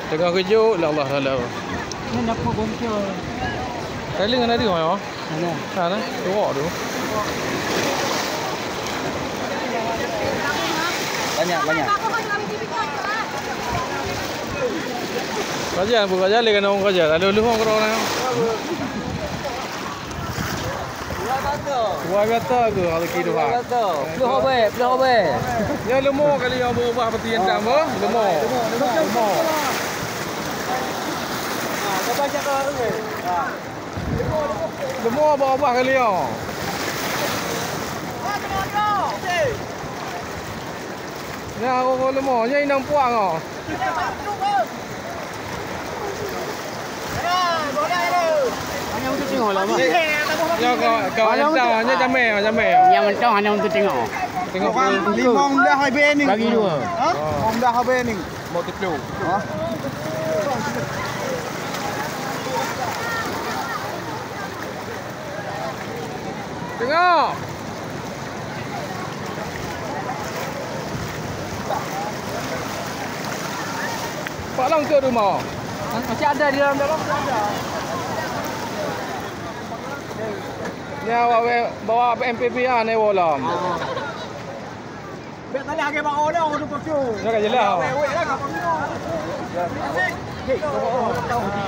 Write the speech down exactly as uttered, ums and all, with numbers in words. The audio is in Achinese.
Teungoh geujok lé Allah Taala. Nyan dapur boncor. Kali ngon hari mai, oh. Mana? Ha, nah, tuwok tu. Banyak, banyak. Raja, bu raja, lagi kena orang raja. Lalu lu orang orang. Luar biasa ke rezeki Tuhan? Luar biasa. Ploh abée, ploh abée. Nyoe leumo kali nyang berubah peti hitam, beuh? Leumo. Leumo. Leumo berubah kali nyoe. Nyoe leumo, nyoe inong puang oh. Nyoe ka, ka mantong, nyoe jamé, jamé. Nyang mantong hana untuk tengok. Tengok. Limong belas habis ni. Bagi dua. Ha? Limong belas habis ni. Mau tiplung. Ha? Tengok. Pak Long ke rumah? Masih ada di dalam, dalam masih ada. Ni awak weh, bawa M P P ah, ni wolam. Bèk talèh lagèe bak oleh orang tu kosong. Dah ka jelas. Weh, weh, lah, kat panggung. Hei, kau orang tahu ni.